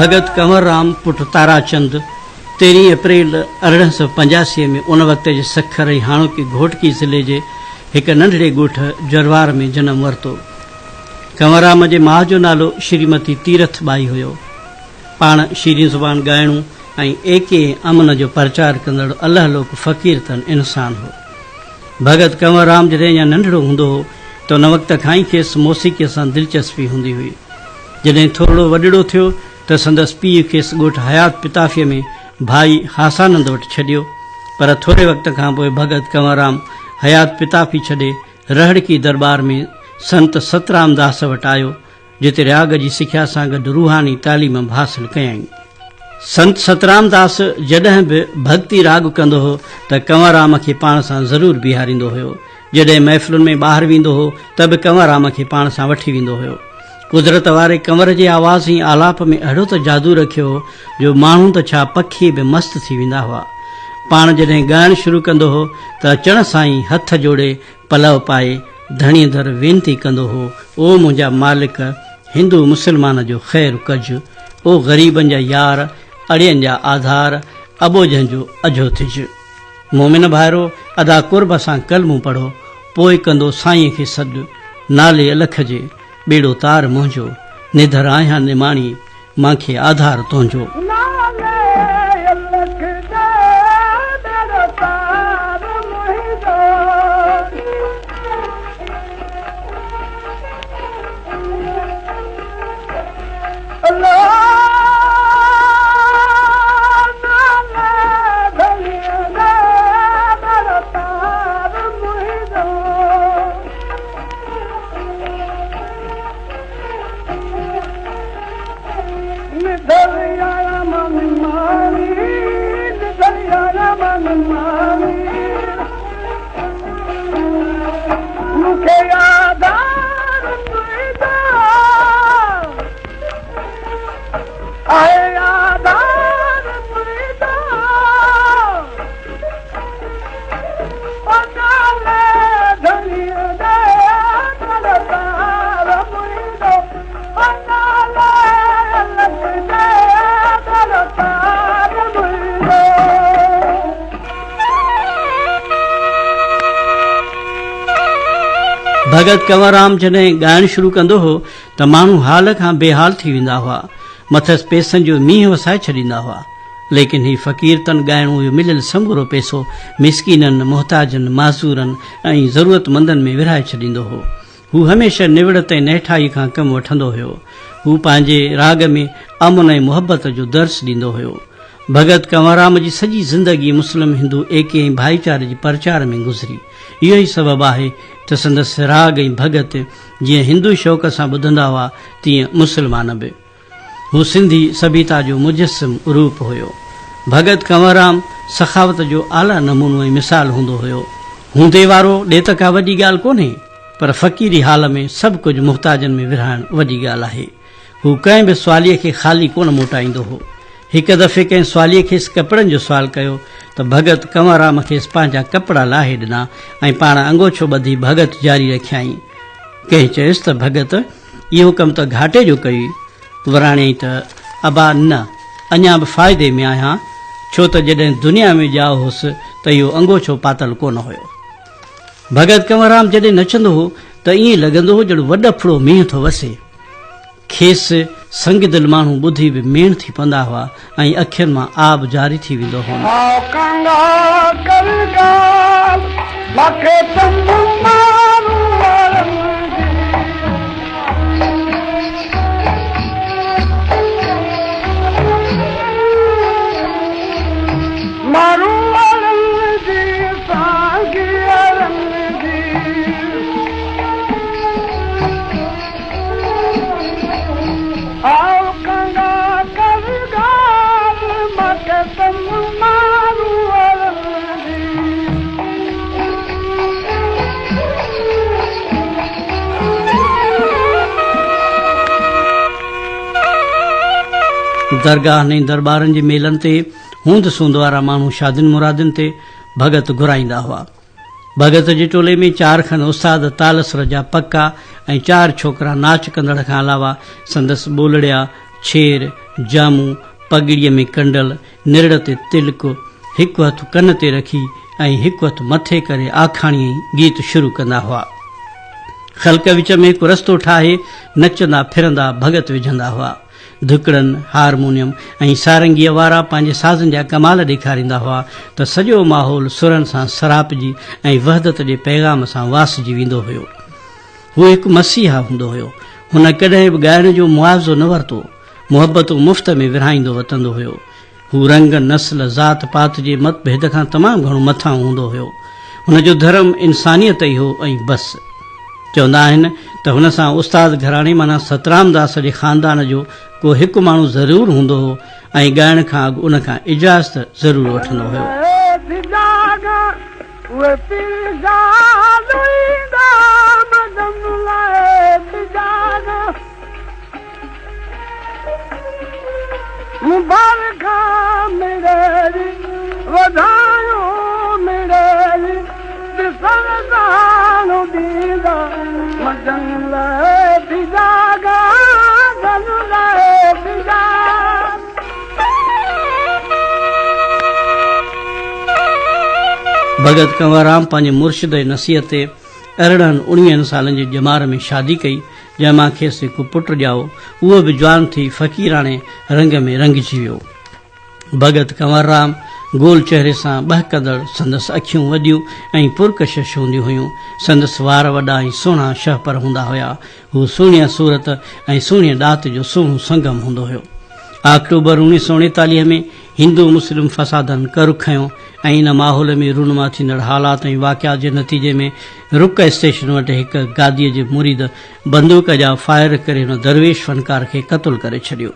ڀڳت ڪنور رام پٽ تاراچند تيرهين اپريل 1885 ۾ ان وقت جي سکر ۽ هاڻوڪي گهوٽڪي ضلعي جي هڪ ننڍڙي ڳوٺ جروار ۾ جنم ورتو. ڪنور رام جي ماء جو نالو شريمتي تيرٿ ٻائي هيو. پاڻ شيرين زبان ڳائڻو ۽ ايڪي ۽ امن جو پرچار ڪندڙ الله لوڪ فقير تن انسان هو. ڀڳت ڪنور رام جڏهن اڃا ننڍڙو هوندو هو ته ان وقت کان ئي کيس موسيقيء سان دلچسپي هوندي هئي. جڏهن ٿورڙو وڏڙو ٿيو ته سندس پيء کيس ڳوٺ حيات پتافيء ۾ ڀائي هاسانند وٽ ڇڏيو، پر ٿوري وقت کان پوء ڀڳت ڪنور رام حيات پتافي ڇڏي رهڙڪي درٻار ۾ سنت سترام داس وٽ آيو جتي راڳ جي سکيا سان گڏ روحاني تعليم به حاصل ڪيائين. سنت سترام داس جڏهن به ڀڳتي راڳ ڪندو هو ته ڪنور رام کي پاڻ سان ضرور بيهاريندو هيو. جڏهن محفلن ۾ ٻاهر ويندو هو ته به ڪنور رام کي پاڻ سان وٺي ويندو هيو. قدرت واري ڪنور جي آواز ۽ آلاپ ۾ اهڙو ته جادو رکيو هو جو ماڻهو ته ڇا پکي به مست ٿي ويندا هئا. پاڻ جڏهن ڳائڻ شروع ڪندو هو ته اچڻ سان ئي هٿ جوڙي پلئه پائي ڌڻيء در وينتي ڪندو هو، او منهنجا مالڪ! هندو مسلمان جو خير ڪج، او غريبن جا يار، اڙين جا آڌار، اٻوجهن جو اجهو ٿج. مومن ڀائرو! ادا قرب سان ڪلمون پڙهو، پوء ڪندو سائينء کي سڏ، نالي الک جي، ٻيڙو تار منهنجو، نڌر آهيان نماڻي، مان کي آڌار تنهنجو. نالي الک جي، ٻيڙو تار منهنجو. الله نالي ڌڻيء جي، ٻيڙو تار منهنجو. ڀڳت ڪنور رام جڏهن ڳائڻ شروع ڪندو هو ته ماڻهو حال کان بي حال ٿي ويندا هئا، مٿس پئسن جو مينهن وسائي ڇڏيندا هئا. ليڪن هي فقير تن ڳائڻو اهو مليل سمورو پئسو مسڪينن، محتاجن، معذورن ۽ ضرورتمندن ۾ ورهائي ڇڏيندو هو. هو هميشه نوڙت ۽ نهٺائيء کان ڪم وٺندو هيو. هو پنهنجي راڳ ۾ امن ۽ محبت جو درس ڏيندو هيو. ڀڳت ڪنوررام جي سڄي زندگي مسلم هندو ايڪي ۽ ڀائيچاري جي پرچار ۾ گذري. اهو ئي سبب آهي ته سندس راڳ ۽ ڀڳت جيئن هندو شوق سان ٻڌندا هئا تيئن مسلمان به. هو سنڌي سڀيتا جو مجسم روپ هيو. ڀڳت ڪنوررام سخاوت جو اعليٰ نمونو ۽ مثال هوندو هيو. هوندي وارو ڏي ته ڪا وڏي ڳالهه ڪونهي، پر فقيري حال ۾ سڀ ڪجهه محتاجن ۾ ورهائڻ وڏي ڳالهه آهي. هو ڪنهن به سواليء کي خالي ڪونه موٽائيندو هو. هڪ دفعي ڪنهن سواليء کيس ڪپڙن جو سوال ڪيو ته ڀڳت ڪنوررام کيس پنهنجا ڪپڙا لاهي ڏنا ۽ پاڻ انگوڇو ٻڌي ڀڳت جاري رکيائين. ڪنهن چيس ته ڀڳت! اهو ڪم ته گهاٽي جو ڪيئي. وراڻيائين ته، ابا نه، اڃا به فائدي ۾ آهيان، ڇو ته جڏهن دنيا ۾ ڄائو هوس ته اهو انگوڇو پاتل ڪونه هيو. ڀڳت ڪنوررام جڏهن نچندو هو ته ائين لڳندو هو ڄڻ وڏڦڙو مينهن ٿو وسي. کيس سنگدل ماڻهو ٻڌي به ميڻ ٿي پوندا هئا ۽ اکين مان آب جاري ٿي ويندو هون. آء ڪانگا ڪر ڳالهه، ماکي تنب ماروئڙن جي. ماروئڙن جي سانگيئڙن جي. آء ڪانگا ڪر ڳالهه، ماکي تنب ماروئڙن جي. درگاهن ۽ درٻارن جي ميلن تي هوند سوند وارا ماڻهو شادين مرادين تي ڀڳت گهرائيندا هئا. ڀڳت جي ٽولي ۾ چار کن استاد تال سر جا پڪا ۽ چار ڇوڪرا ناچ ڪندڙ کان علاوه سندس ٻولڙيا، ڇير، جامون، پڳڙيء ۾ ڪنڊل، نرڙ تي تلڪ، هڪ هٿ ڪن تي رکي ۽ هڪ هٿ مٿي ڪري آکاڻي ۽ گيت شروع ڪندا هئا. خلق وچ ۾ هڪ رستو ٺاهي نچندا ڦرندا ڀڳت وجهندا هئا. ڌڪڙن، هارمونيم ۽ سارنگيء وارا پنهنجي سازن جا ڪمال ڏيکاريندا هئا ته سڄو ماحول سرن سان سراپجي ۽ وحدت جي پيغام سان واسجي ويندو هيو. هو هڪ مسيحا هوندو هيو. هن ڪڏهن به ڳائڻ جو معاوضو نه ورتو. محبتون مفت ۾ ورهائيندو وتندو هيو. هو رنگ، نسل، ذات پات جي مت ڀيد کان تمام گهڻو مٿانهون هوندو هيو. هن جو ڌرم انسانيت ئي هو ۽ بس. چوندا آهن ته هن سان استاد گهراڻي معنيٰ سترام داس جي خاندان جو ڪو هڪ ماڻهو ضرور هوندو هو ۽ ڳائڻ کان اڳ ان کان اجازت ضرور وٺندو هيو. ڀڳت ڪنور رام پنهنجي مرشد جي نصيحت تي 18 اڻويهن سالن جي ڄمار ۾ شادي ڪئي، جنهن مان کيس هڪ پٽ ڄائو، اهو به جوان ٿي فقيراڻي رنگ ۾ رڱجي ويو. ڀڳت ڪنور رام گول چهري سان ٻهڪندڙ، سندس اکيون وڏيون ۽ پرڪشش هونديون هيون. سندس وار وڏا ۽ سهڻا شهپر هوندا هيا. هو سهڻيء صورت ۽ سهڻيء ڏات جو سهڻو سنگم هوندو هيو. آڪٽوبر 1939 ۾ هندو مسلم فسادن ڪر کنيو ۽ ان ماحول ۾ رونما ٿيندڙ حالات ۽ واقعات جي نتيجي ۾ رڪ اسٽيشن وٽ هڪ گاديء جي مريد بندوق جا فائر ڪري هن درويش فنڪار کي قتل ڪري ڇڏيو.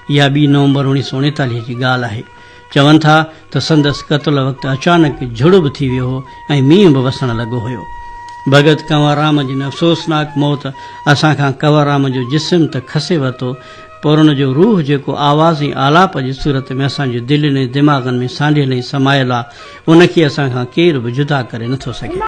اها ٻي نومبر 1939 جي ڳالهه آهي. چون ٿا ته سندس قتل وقت اچانڪ جهڙ به ٿي ويو هو ۽ مينهن به وسڻ لڳو هيو. ڀڳت ڪنور رام جي ان افسوسناڪ موت اسان کان ڪنور رام جو جسم ته کسي ورتو پر ان جو روح جيڪو آواز ۽ آلاپ جي صورت ۾ اسان جي دلين ۽ دماغن ۾ سانڍيل ۽ سمايل آ، ان کي اسان کان ڪير به جدا ڪري نٿو سگهي.